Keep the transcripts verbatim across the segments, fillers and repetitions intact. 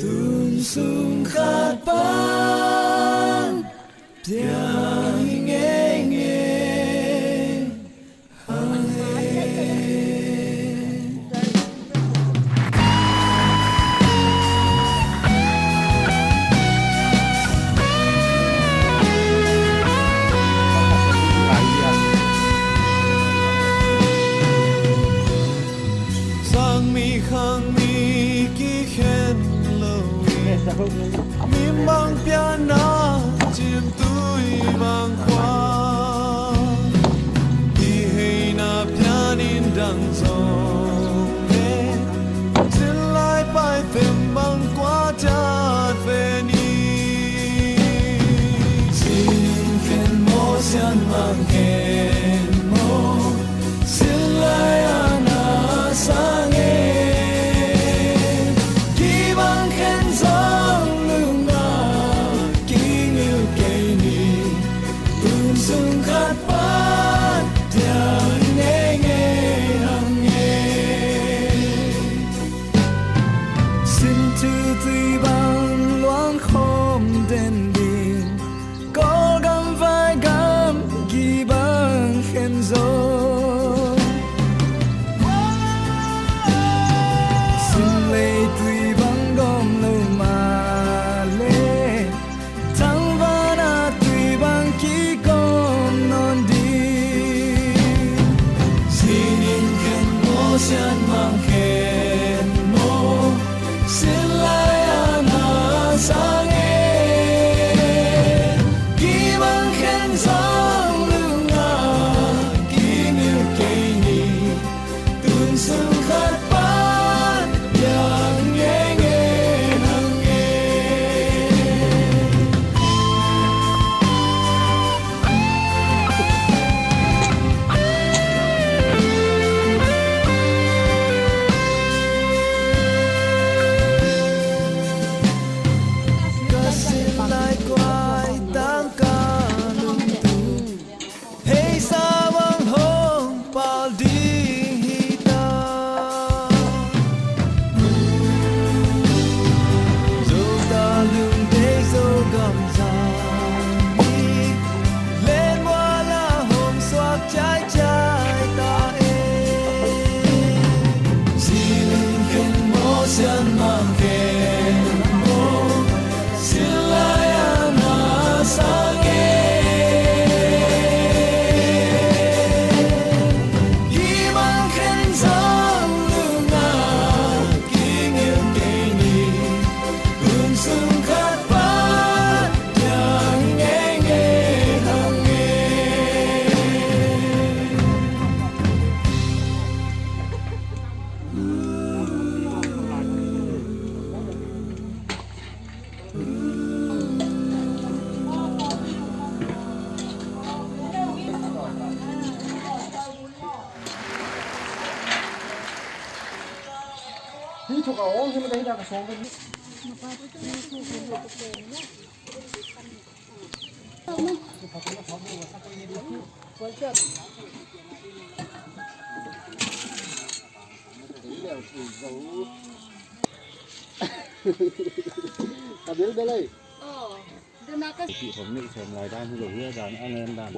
Tun sung khat pan piang hi ngeingei. Sang mi khang mi kikhen lo in, mi mang pianna cimtui bang khua, kiheina pian in dang zong le, zin lai pai tem bang kua ciat ve ni. Zin khen maw, sian mang khen maw, zin lai a na sang e. Ki bang khen zong lungna kingil kei ni. Tun sung khat pan piang ngeingei hang e. Sin thu tui bang luang khawm den ding, Kawlgam vaigam ki bang khen zo. Sin lei tui bang gawm lo mah le, thangvana tui bang kigawm nawn ding. Sin in khen maw, sian mang khen maw, sin lai a na sang e. Ki bang khen zong lungna kingil kei ni. Tun sung khat pan piang ngeingei hang e. Ka sin lai kuai tangka lungtum, hei sa bang hong pal ding hi ta. Zogam lungdei, Zogam zang mi, len mual ah hong suak ciaicia ta e. Sin in khen maw, sian mang khen maw, sin lai a na sang e. Ki bang khen zong lungna kingil kei ni. Tun sung khat pan piang ngeingei hang e. Ka belbel ei. Ipih khawm neih sawm lai dan hi lo hi a, dan a ngen dan.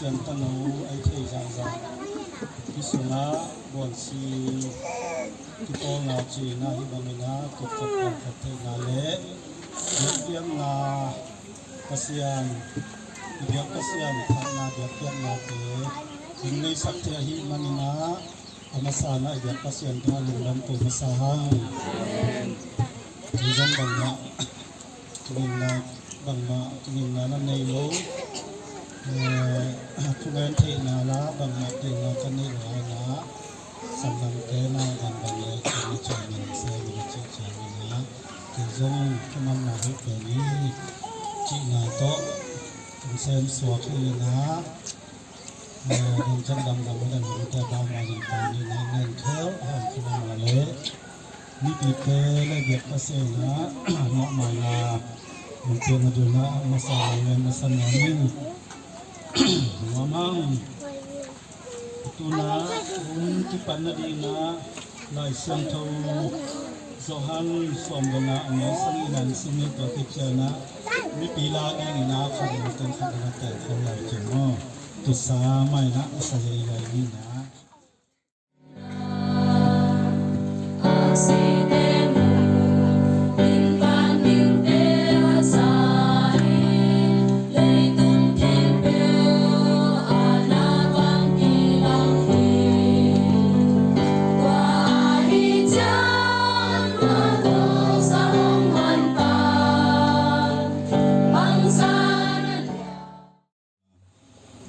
Pian tano ai thei zangzang i sungah buansi kipawlna cihna hi bangin ah kipawlkhat theihna le biakpiakna Pasian, i biak Pasian phatna biakpiaknate in neisak thei ahih manin ah a masa-in ah i biak Pasian tungah lungdam ko masa hang. Zong bangmah kinginna, bangmah kinginna na nei lo. Eh, thungen theihna la bangmah kinginna ka nei lo hangin ah, sanggamte na gangan le kei na ciangin sai na cih ciangin ah, kei zong ka manna hoih pen hi cihna tawh kong sem suak hi in ah, eh, dong ciang damdam a dang dong te bang ma ding ta ni na ngen khel han khin a ma le mipite le biak Pasian in ah mahmah na lungpiang a dun ah masa ngen masa na ning. Nuam hang. Tu-in ah hun kipan nadingin ah Lai Siangtho Johan sawm le nga a neu sagihna in sim ni. Tua khit ciangin ah mipi la dingin ah khat in teng khat in ah teng khawng lai ciang maw. Tusa mah in ah a sa lei lai ni in ah.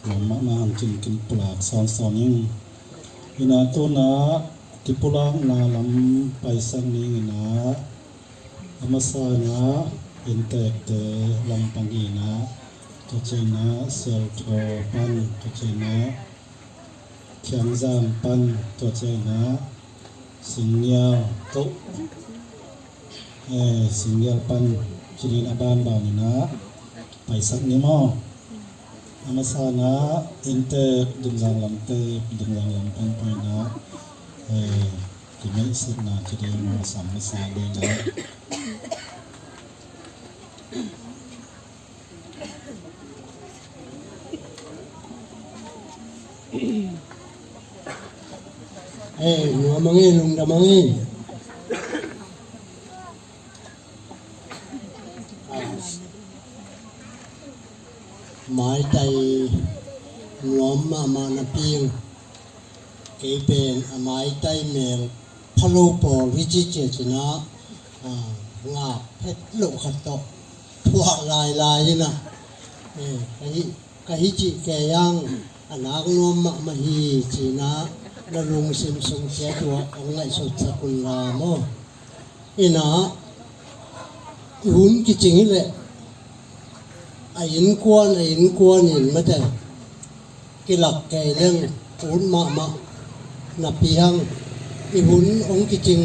Lam mahmah hang cin kin pulak sawnsawn ing. Ina tuna kipulakna lam paisak ning ina, a masa ina inntekte lam pan ina, tua ciangina Sialthaw pan, tua ciangina Khiangzang pan, tua ciangina Singngial, ko, eh, Singngial pan cinin a banban ina paisak ni maw. A masa ina inntek Dingzang lamte, Dingzang lam pan paina, eh, kimeihsakna ci ding maw, sam masa ding na. Eh, nuam a ngei, lungdam a ngei. Maitai nuam mahmah napi-in kei pen a maitai mel phalo pawl hi ci ciat ina, ah, ngak phet loh khat tawh thuak lailai ina, eh, ka hi, ka hi cih kei ang a nak nuam mahmah hi ci ina, na lungsim sung ciat uh ah hong ngaihsutsak un la maw. Ina, i hun kicing hi leh a innkuan, a innkuan in mate kilak kei leng ut mahmah napi hang, i hun hong kicing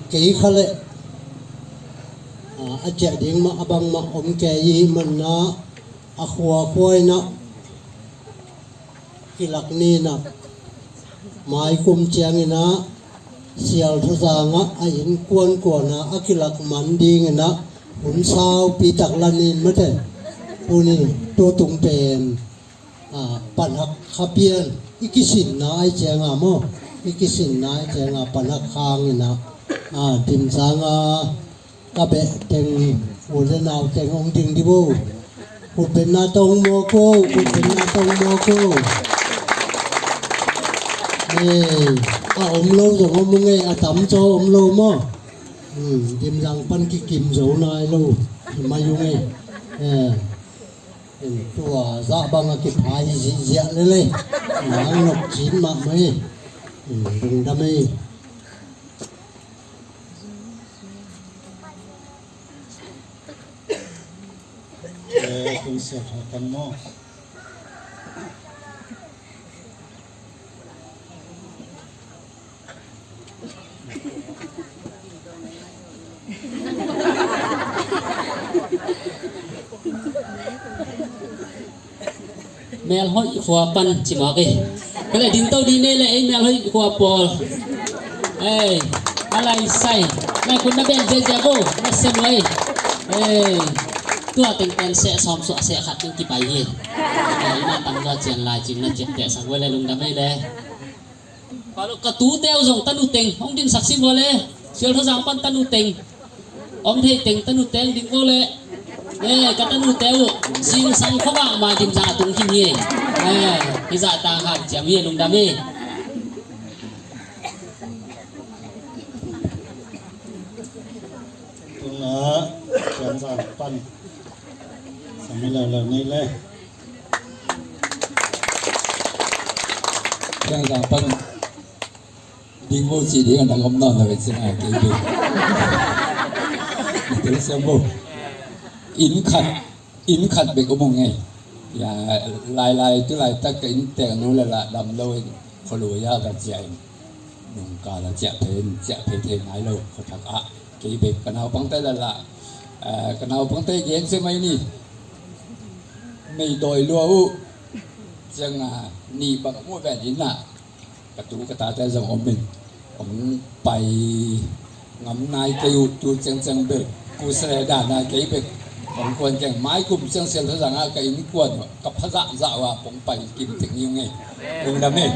kei kha leh, a, a ciah ding mah a bangmah om kei i hih manin ah, a khuakhua ina kilak ni ina, mai kum ciangin ah Sialthazang ah a innkuan kuan ah a kilak man dingin ah hun saupi tak la ni in mate. Tuni, tu tung pen, ah, panhak kha pian i kisinna ahih ciangin maw, i kisinna ahih ciangin panhak kha ing ina, ah, Dingzang ah ka beh teng, u le nau teng hong ding di bo. Khutbetna tawh hong mawk o, khutbetna tawh hong mawk o. Eh, a om lo zong om ung ei, a tam zaw om lo maw. Hmm, Dingzang pan kikim zo nai lo hi mai ung ei. Eh, tua zah bang a kipha hi zihziah lel ei. Nang nok cin mahmah ei. Hmm, lungdam ei. Eh, kong siak ha pan maw. Melhoih khua pan ci mawk ei. Ka le dingto ding nei le ei melhoih khua pawl. Ei, a lai sai. Mai kun na bel ziazia bo, na sem ei. Ei. Tua teng pen seh sawm suah seh khat teng kipai hi. Eh, i man tam zaw cian lai cing na cian tehsak vua le lungdam ei le. Ka tute uh zong tanu teng hong dinsak si vua le. Sial Thazang pan tanu teng, om thei teng tanu teng ding vua le. Eh, ka tanute uh singsang khuavak ma dimzang a tung khin hi. Eh, hizah ta khan ciam hi, lungdam hi. Tuna Sial Thazang pan sami leuleu nei le. Sial Thazang pan ding mu ci ding a dang om nawn lo ve ci na kei ding. Tel siam mu. Inn khat, inn khat bek om ung ei. Ya, lai lai tu laitak ka inn teng nu le lah dam lo in khualui ah ka ciah in. Nungkal a ciah thei in, ciah thei thei ngai lo khuathak ah. Kei bek ka naupangte le lah, eh, ka naupangte gen sia mai ni. Mei dawi lua uh. Ciang a nih bang mu ven inn ah. Ka tu ka tate zong om in hong pai ngam nai kei uh, tu ciangciang bel kusale dan nai kei bek. Hong kuan keng mai kum ciang Sial Thazang ah ka innkuan uh ka phazah zah uh a hong pai kim teng hi ung ei. Lungdam ei.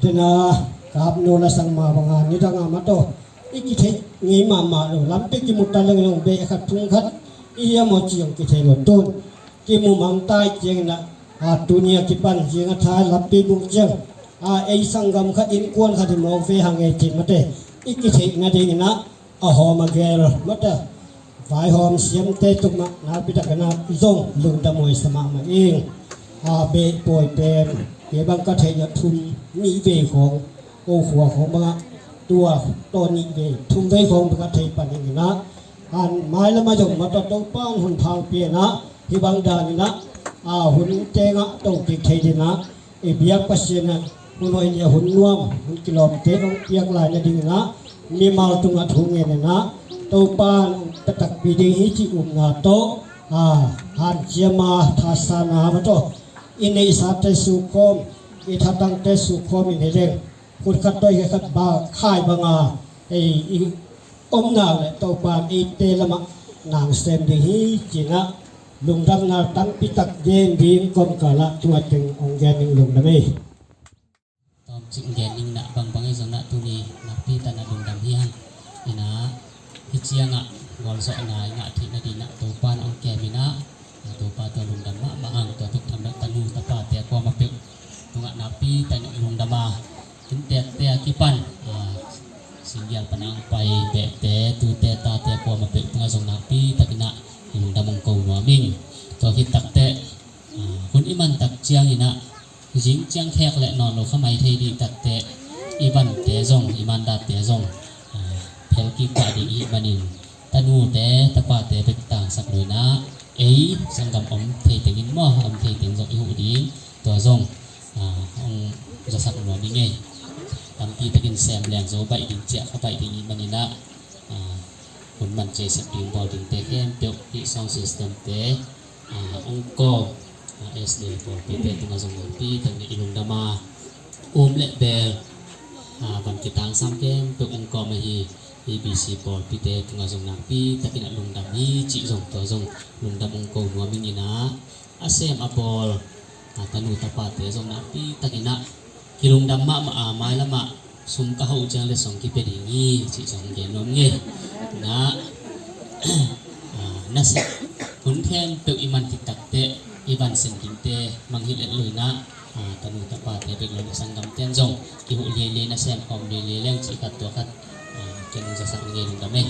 Dena kap no la sang ma banga nidanga mato i kitheih ngei mahmah lo, lampi kimu ta leng long beh khat thung khat i hiam aw ci hong kithei lo tun. Kimu mang tai ciangin ah, a, tuni a kipan ciang a thai lampi bung ciang a, ei sanggam khat innkuan khat i mawk ve hang ei ci mate i kitheih nadingin ah, a hawm a gel mata vaihawm siamte tuk mah nakpi takin ah zong lungdam huai sa mahmah ing. A, beh pawi pen kei bang ka theih ah thum nih vei khawng, ko khua khawng bangah tua tawh nih vei thum vei khawng bang ka theih pan ing in ah, an mailam ah zong mata Topan hun phang pian ah hih bang dan in ah, a, hun teng ah to kik thei din ah, i biak Pasian in hun hoih le hun nuam, hun kilawmte hong piak lai nadingin ah mimal tungah thu ngen in ah Topan hong pia takpi ding hi cih upna tawh, a, hanciam a, thasan a, mata i neihsate sukhawm, i thatangte sukhawm in hi leng, khut khat tawh i khat ba khai banga ei i om nak le Topan eite lamah nang sem ding hi ci-in ah lungdamna tampi tak gen ding kawmkal ah tua teng hong gen ning, lungdam ei. Tawmcik gen ning na bangbang ei zong na tuni nakpi takin ah lungdam hi hang. In ah hih ciangah gualzawhna i ngah theih nadingin ah Topan hong kem in ah, Topa tua lungdam mahmah hang. Tua tuk tham lo tanu tapate kuamah peuh tungah nakpi takin ah lungdam a, inntekte a kipan, a, singial pan a hong pai behte, tute tate kuamah peuh tungah zong nakpi takin ah lungdam hong ko nuam ing. Tua khit takteh, a, hun i man tak ciangin ah zing ciang khek le nawn lo kha mai thei ding takteh i vante zong, i mandatte zong, a, phel kik pah ding i hih manin tanute tapate bek tangsak lo in ah ei sanggam om thei tengin maw, om thei teng zong i huh ding, tua zong, a, hong zasak nuam ing ei. Tampi takin sem leng zo baih ding, ciah kha baih ding i hih manin ah, a, hun man ciai sep ding bawl dingte khempeuh hih sound systemte, a, hong kawm, a, S D A pawlpite tungah zong nakpi takin i lungdam a, um le bel, a, van kitangsam khempeuh hong kawm ahi A B C pawlpite tungah zong nakpi takin ah lungdam hi cih zong tua zong lungdam hong ko nuam ing in ah, a sem a bawl, a, tanu tapate zong nakpi takin ah kilungdam mahmah a, mailam ah sum ka hauh ciang letsong kipia ding hi cih zong gen nuam ing ei. Na, a, na sem hun khempeuh i man khit takteh i van sem dingte mangngilh et lo in ah, a, tanu tapate bek lo in ah sanggamte in zong kihuh liailiai, na sem khawm liailiai leng cih khat tua khat, a, ken hong zasak ning ei, lungdam ei.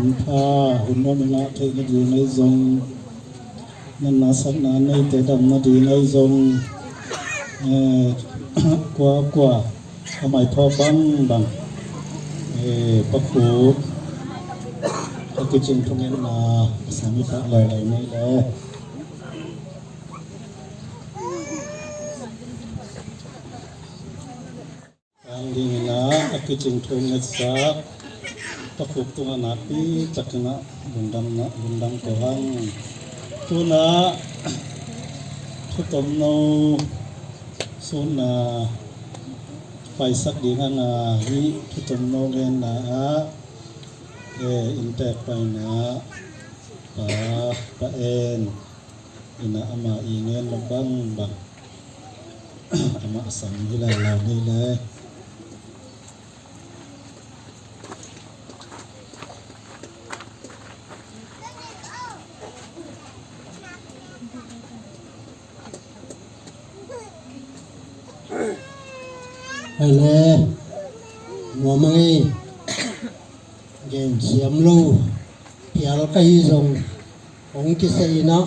Hun pha, hun nuam i ngah theih nading ahi zong, natna sakna neite dam nading ahi zong, eh, kua kua a maipha bangbang, eh, Pa Khup a kicing thungetna a sami pah lailai nei le. Kan dingin ah a kicing thu ngetsak Pa Khup tungah nakpi takin ah lungdam na, lungdam ko hang. Tuna Thutom no sunna paisak ding a nga hi. Thutom no genna ah, eh, inntek paina Pa, Pa En ina ama i ngen lo bangbang ama a sang hi lai lai ni le. Hai le, nuam a ngei, gen siam lo, pial ka hi zong, hong kiseh ina,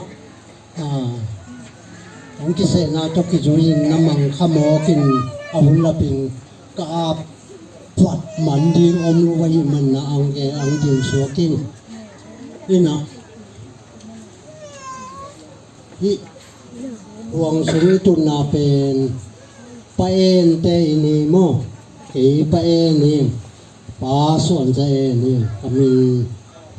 ah, hong kisehna tawh kizui in na mang kha mawk in a hun lapin ka ap phat man ding om lo ahih man na ang ke ang ding suak in. Ina, hih huang sung i tutna pen Pa En te i ni maw? Kei Pa En hi, Pa Suan Za En hi. Ka min,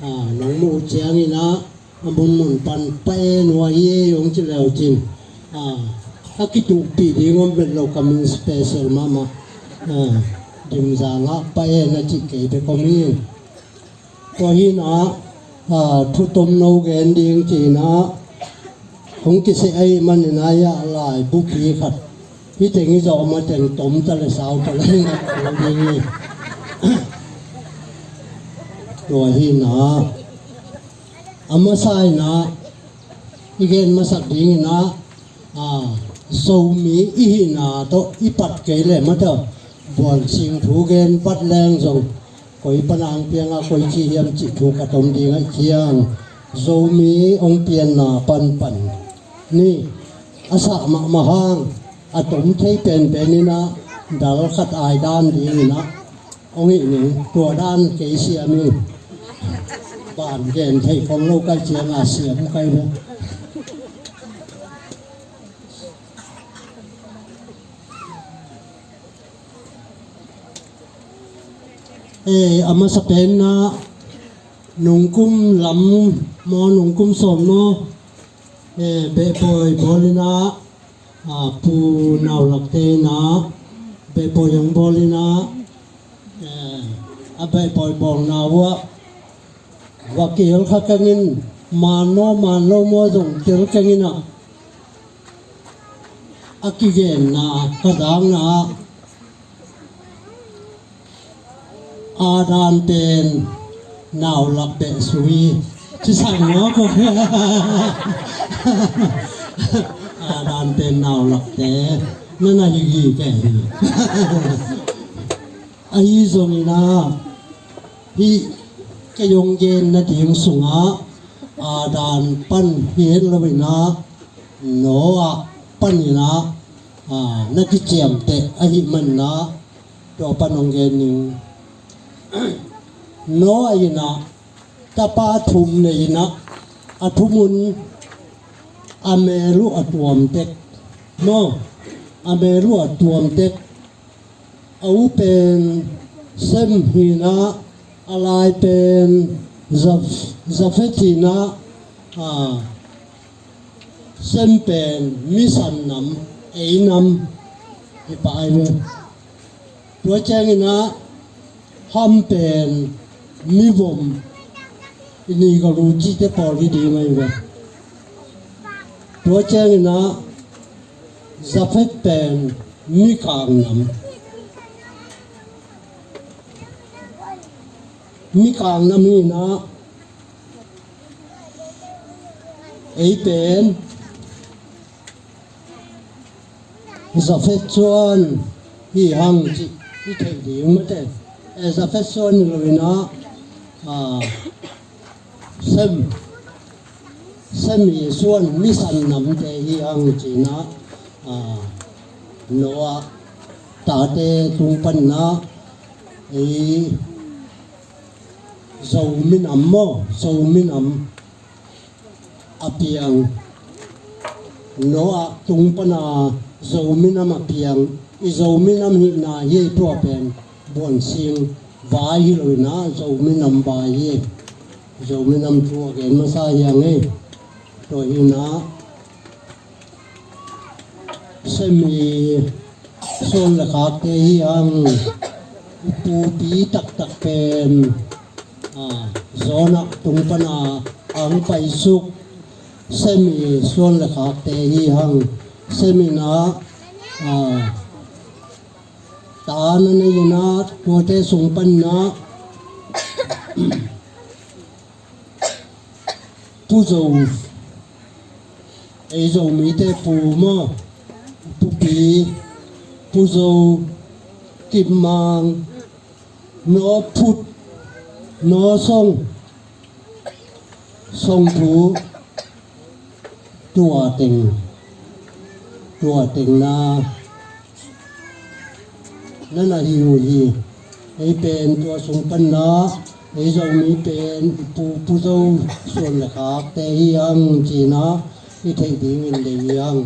ah, nong muh ciangin ah, a munmun pan Pa En uh ahi ei hong ci leu cin, ah, a kituhpih ding om vet lo, ka min special mahmah. Ah, Dimzang ah Pa En a cih kei bek om hi. Tua hi na, ah, thutom no gen ding ci na, hong kiseh ahih manin ah, laibu pi khat, hih teng i zawh ma teng tom ta le sau ta le, ding hi. Tua hi na, a masa in ah, i gen masak ding in ah, ah, Zomi i hihna tawh i pat kei le mata, buan sing thu gen vat leng zong, koi pan a hong piang a, koi ci hiam cih thu ka tom ding ahih ciang, Zomi hong pianna panpan ni, a sah mahmah hang, a tom thei penpen in ah, dal khat ai dan ding in ah, hong hih ning, tua dan kei siam ing. Ban gen thei khol lo kai ciang a siam kai lo. Eh, a masa pen na, nungkum lam maw, nungkum sawm maw, eh, behpawi bawl in ah, ah, Pu Nau Lak te in ah, behpawi hong bawl in ah, eh, a behpawi bawlna uh ah, va kihel kha keng in, man maw, man lo maw zong kihel keng in ah, a kigenna ka dakna ah, a dan pen Nau Lak beh sui ci sang maw ko. A dan pen Nau Lak te na na hi hi ke hi. Ahi zongin ah, hih kei hong gen nading sungah, a dan pan hi het lo in ah, Noah pan in ah, ah, na kiciamteh ahih man in ah, tua pan hong gen ning. Noah in ah, tapa thum nei in ah, a thumun a mel uh a tuam tek maw, a mel uh a tuam tek. A u pen Sem hi in ah, a lai pen Jaf-, Jafet hi in ah, ah, Sem pen mi san nam, ei nam hi pah hi ve. Tua ciangin ah Ham pen mi vom, i ni ka lu cihte pawl hi ding ahi ve. Tua ciangin ah Jafet pen mi kang nam, mi kang nam hi in ah, ei pen Jafet suan hi hang cih i theih ding mate. Eh, Jafet suan hi lo in ah, ah, Sem, Sem i suan mi san namte hi hang ci in ah, ah, Noah tate tung pan in ah, ei, Zo minam maw, Zo minam a piang. Noah tung pan a Zo minam a piang. I Zo minam hihna hi ei, tua pen buan sing vai hi lo in ah, Zo minam vai hi ei. Zo minam thu a gen masa hi hang ei. Tua hi in ah, Semi suan le khakte hi hang. Pupi taktak pen, a, Jonah tung pana ang paisuk. Semi suan le khakte hi hang. Semi na, a, ta na nei na, tuate sung pan na. Pu Zo, ei Zomite pu maw, Pupi, Pu Zo, Kip Mang, Naw Phut, Naw Song, Song Thu, tua teng, tua teng na, na na hi uh hi. Ei pen tua sung pan na, ei Zomi pen i pu, Pu Zo suan le khakte hi hang ci na, i theih dingin lei hi hang.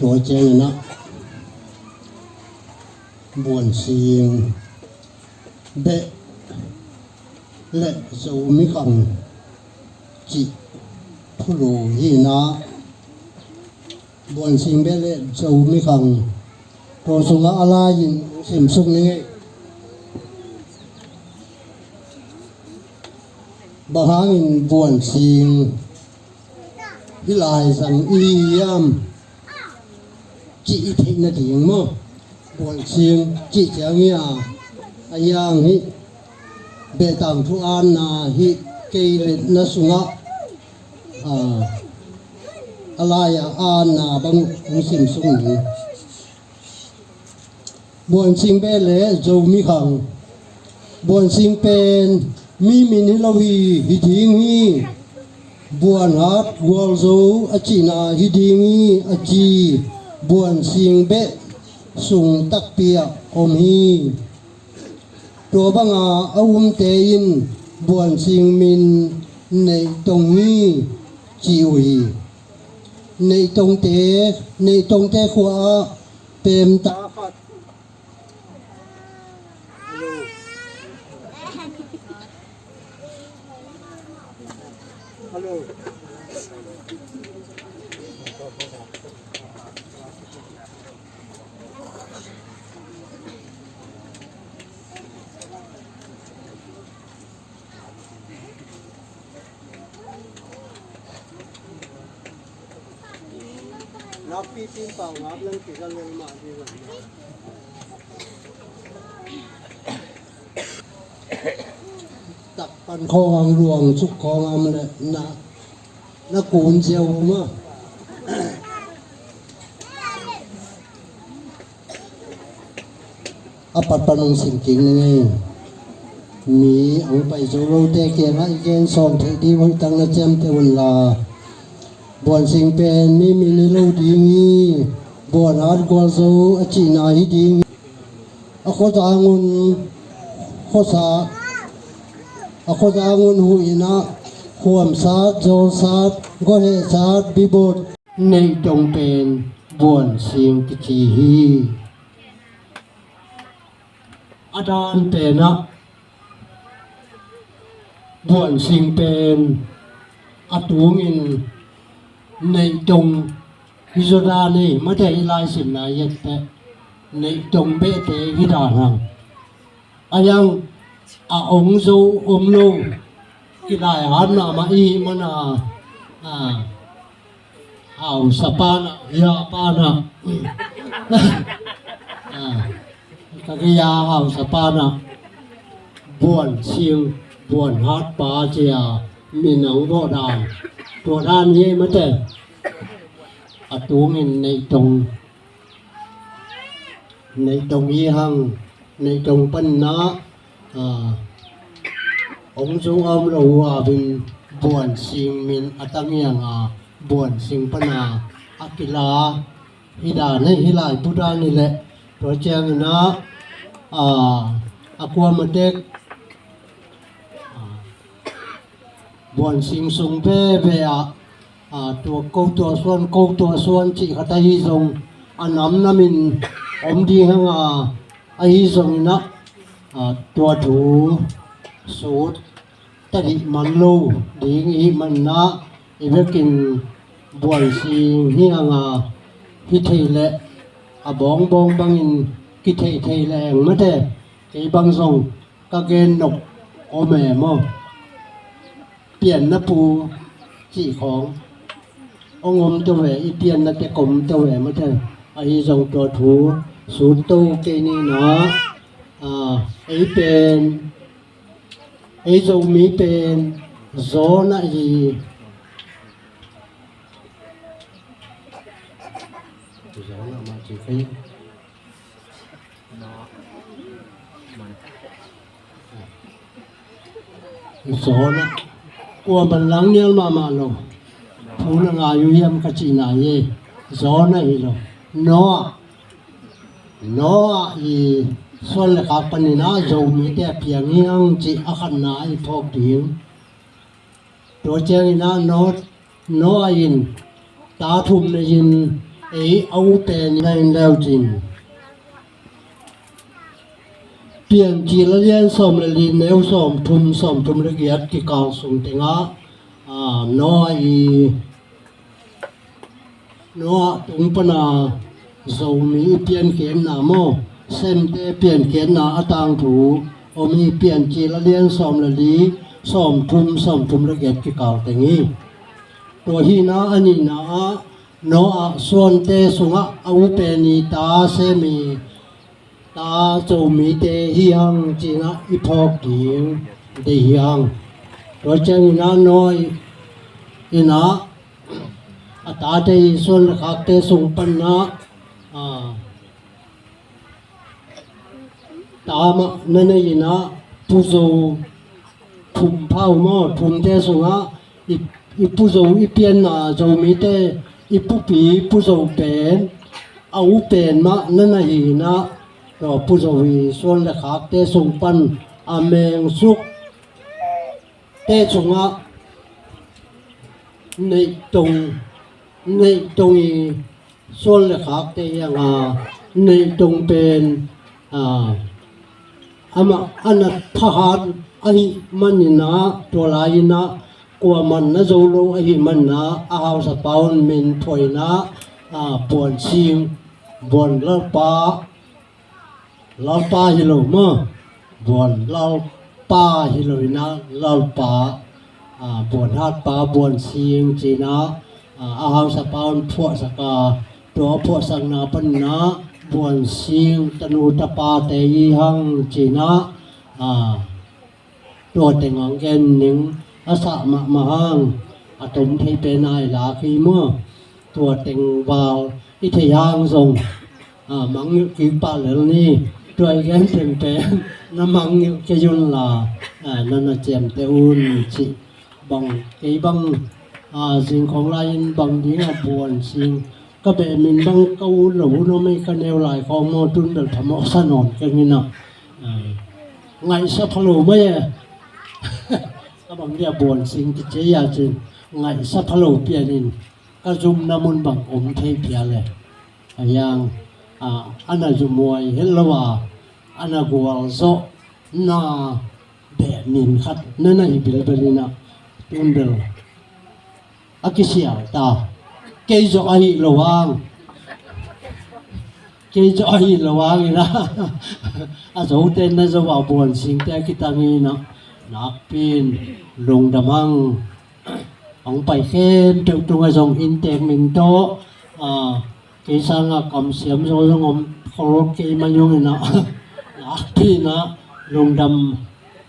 Tua ciangin ah Buan Sing Beh le Zomi Khang cih thulu hi na, Buan Sing Beh le Zomi Khang, tua sungah a lai-in simsuk ni ngei. Bang hangin Buan Sing hih lai zang i hiam cih i theih nading maw? Buan Sing cih ciang hi a, a hiang hih Behtang thu anna hih kei letna sungah, a, a lai-a anna bang hong simsuk ni. Buan Sing Beh le Zomi Khang. Buan Sing pen mi min hi lo hi, hi ding hi. Buan Hat Gualzo a cihna hi ding hi, a ci. Buan Sing Beh sung takpi ah om hi. Tua banga a umte in Buan Sing min Neih Tong hi ci uh hi. Neih Tongte, Neih Tongte khua ah pemta khat. Hello. Hello. Nakpi tin pau ngap lang kisa lel mah ding a. Tak pan khawng ang, luang suk khawng ang le na, na kun ziau mah. A pat pan hong sim kik ning ei. Mi hong pai zo lote kiangah i gen sawm theih ding hoih tak na ciamteh un la. Buan Sing pen mi min hi lo ding hi. Buan Hat Gualzo a cihna hi ding hi. A khuazang un khuasa, a khuazang un huhna, khuamsat, zawlsat, guahehsat, bibut. Neih Tong pen Buan Sing kici hi. A dan penah Buan Sing pen a tungin Neih Tong hi zaw dan hi, mate i laisimna i et teh Neih Tong behte hi dan hang. A hiang a ong zo om lo, i lai hatna mah i hih mana, a, hausa pana, ya pana, a, ka gei a hausa pana, Buan Sing, Buan Hat pa cia min ang vawh dan, tua dan hi mate. A tungin Neih Tong, Neih Tong hi hang, Neih Tong panna, a, ong zo om lo uh a vin Buan Sing min a tang hiang a, Buan Sing pana a kila hi dan hi, hi lai pu dan hi leh. Tua ciangin a, a, a kuamatek Buan sing sung veve ah, a, tua ko tua suan, ko tua suan cih khat ahi zong, a namnamin om ding hang a, ahi zongin ah, a, tua thu sut tadih man lo ding i hih manin ah, i vekin buan sing hi hang a, hi thei leh a bawngbawng bangin kitheih thei leng mate, kei bang zong ka gen nop om e maw? Pianna pu cih khawng hong om to ve, i pianna tek om to ve mate. Ahi zong tua thu sut to kei ni na, a, ei pen, ei Zomi pen Jonah hi. Jonah mah ci kei. Jonah. Kua man lang nial mahmah lo. Thu na ngai uh hiam ka cihna hi. Jonah hi lo. Noah. Noah i suan le khak panin ah Zomite a piang hi hang cih a khatna i phawk ding. Tua ciangin ah Noah, Noah in ta thum nei in ei a u pen na in leu cin. Piancil a lian sawm le li neu sawm thum, sawm thum le giat kikal sung tengah, a, Noah i Noah tung pana Zomi i piankhiatna maw, Semte piankhiatna a tangthu om hi. Piancil a lian sawm le li, sawm thum, sawm thum le giat kikal teng hi. Tua hina a nihna ah Noah suante sungah a u pen i ta Sem i ta Zomite hi hang cih ah i phawk ding deih hi hang. Tua ciangin ah Noah in ah a tate i suan le khakte sung panin ah, a, ta mah na nei in ah Pu Zo thum pha uh maw, thumte sungah i, i Pu Zo i pianna Zomite i pupi Pu Zo pen a u pen mah na na hi in ah, tua Pu Zo i suan le khakte sung pan a meng suk te sungah Neihtong, Neihtong i suan le khakte hi hang a, Neihtong pen, a, amah a na thahat ahih manin ah, tua lai-in ah kuaman na zo lo ahih manin ah, a hausapa un min phuah in ah, a, Buan Sing, Buan Lalpa, Lalpa hi lo maw? Buan Lalpa hi lo in ah Lalpa, a, Buan Hatpa, Buan Sing ci in ah, a, a hausapa un phuahsak a, tua phuahsakna panin ah Buan Sing tanu tapate hi hang ci in ah, a, tua teng hong gen ning a sah mahmah hang, a tom thei pen a i lak hi maw? Tua teng val i thei hang zong, a, mangngilh kik pah lel ni. Tua i gen teng pen na mangngilh kei un la, a, na na ciamteh un cih bang, kei bang, a, zing khawng lai-in bang ding a Buan Sing ka beh min bang ka ut lo hun om ei ka neu lai khawng maw, tun bel phamawh sa nawn keng in ah, a, ngaihsa pha lo mai e. Ka bang dia Buan Sing kici a cin ngaihsa pha lo pian in ka zumna mun bang om thei phial e. A hiang, a, a na zumhuai het lo a, a na gualzawhna beh min khat na na hi bilbel in ah, tun bel a kisial ta. Kei zawh ahi lo hang, kei zawh ahi lo hang in ah, a zote na zo a Buan Singte a kitang in ah, nakpi in lungdam hang. Hong pai khempeuh tungah zong inntek min tawh, a, kei sangah kamsiam zaw zong om khol kei mah zong in ah, nakpi in ah lungdam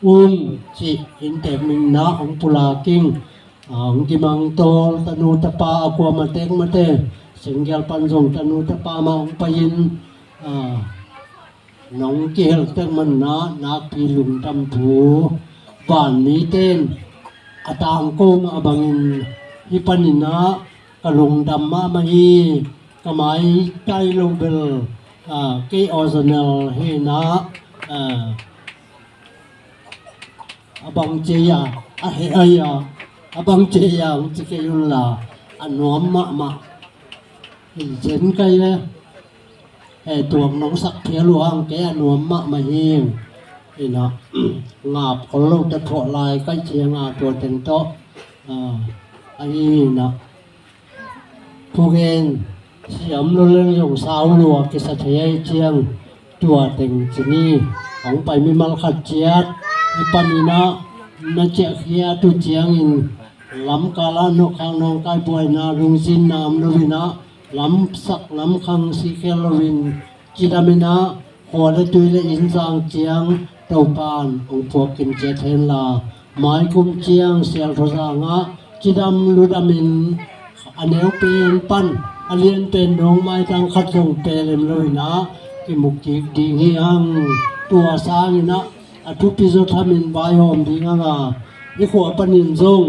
ung cih inntek min in ah hong pulak ing. A, hong kimang tawl tanu tapa a kuamah tek mate, Senggial pan zong tanu tapa mah hong pai in, a, nong kihel tek manin ah nakpi lungdam thu. Vanmite in a tangko mah bangin hih panin ah ka lungdam mahmah hi. Ka maitai lo bel, a, kei original hi in ah, a, a bang ci a, a heh ahi a, A bang ci hiam ci kei un la, a nuam mahmah. Hi cen kai le, eh, tuak nong sak phial uh hang kei a nuam mahmah hi. Ina, ngap khol lo ta thuah lai kai ciang a tua teng tawh, ah, a hi ina. Thugen siam lo leng zong sau lua kisa thei ai ciang tua teng ci ni. Hong pai mimal khat ciat i panin ah na ciahkhia tu ciangin lamkal ah nokhang nawngkai buaina lungzinna om loin ah lamsak lamkhang sikhel loin cidam in ah khua le tui le inn zang ciang Topan hong puak kim ciat hen la, maikum ciang sialtho zang ah cidam ludam in a neu pen pan a lian pen dong maitang khat zong pelem loin ah kimu kik ding hi hang. Tua sangin ah a thupi zaw thamin vaihawm ding hang a, i khua panin zong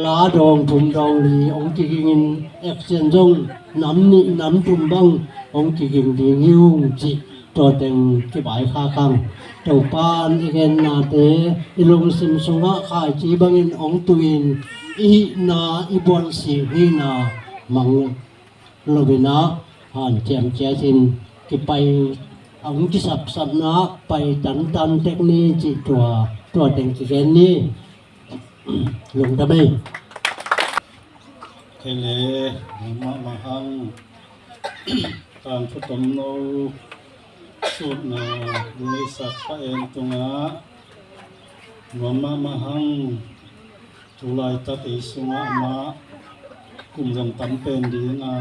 la dawng thum dawng li hong kigingin action zong nam nih nam thum bang hong kiging ding hi ung cih tua teng kibai khak hang. Topan i gennate i lungsim sungah khaici bangin hong tuin i hihna i buansik hihna mang loin ah hanciam ciatin kipai a hong kisapsapna pai tantan tek ni cih tua, tua teng kigen ni. Lungdam ei. Kei le, mahmah hang, tangthu tomno sutna, lungeisak pa en tungah, mahmah hang, tu laitak ei sungah amah kum zong tam pen ding a,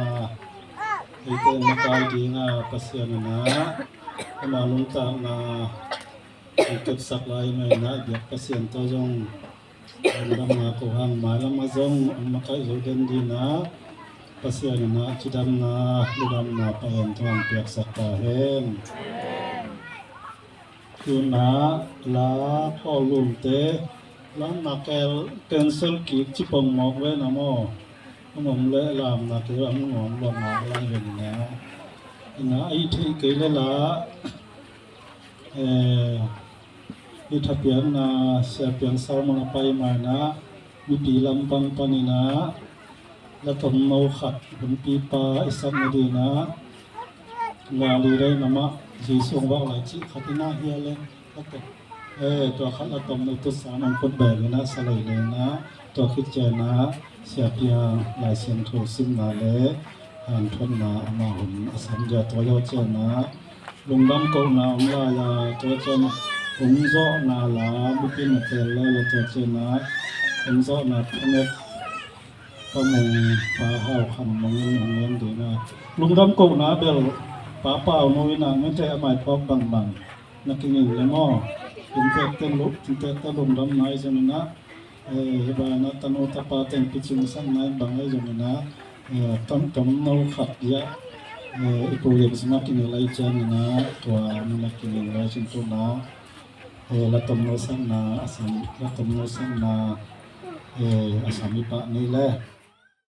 eite makai ding a, Pasian in ah ama lungtakna hong kepsak lai mai in ah, biak Pasian tawh zong lungdamna ko hang, mailam ah zong hong makaih zo den ding a, Pasian in ah cidamna, ludamna pa en tawh hong piaksak ta hen. Tuna la Paul Lumte lamna kel cancel kik ci pong mawk ve na maw? Hong om le lamna kei lam hong om lo ngak lai ve ni na. Ina a i theih kei le la, eh, i thapiakna, siapiang sau man a pai mai na, mipi lampang panin ah la tomno khat hunpipa i sakna dingin ah, la li rei namah Jesu hong vak lai cih khat in ah hia leng la tom, eh, tua khat la tomno tu san hong khut beng in ah sa lei lei in ah, tua khit ciang ah siapiang Lai Siangtho simna le hanthotna amah hun a sam dia tua yo ciang ah lungdam kohna om lai a, tua ciang hong zawhna la mipin a tel lai a, tua ciang a hong zawhna thunek Pa Mung, Pa Hau Kham Mung in hong ngen ding a, lungdam kohna bel Pa Pau Nu in a ngen thei a mai phawk bangbang na kinging le maw? Inntekte lu-, inntekte lungdam nai zong in a, eh, hi banah tanu tapa teng picing sang nai bang ahi zongin ah, eh, tom, tomno khat diah, eh, i program sungah kingel ahi ciangin ah, tua nunah kingel lai cin tuna, eh, la tomno sakna, a sam, la tomno sakna, eh, a sam i pah ni le.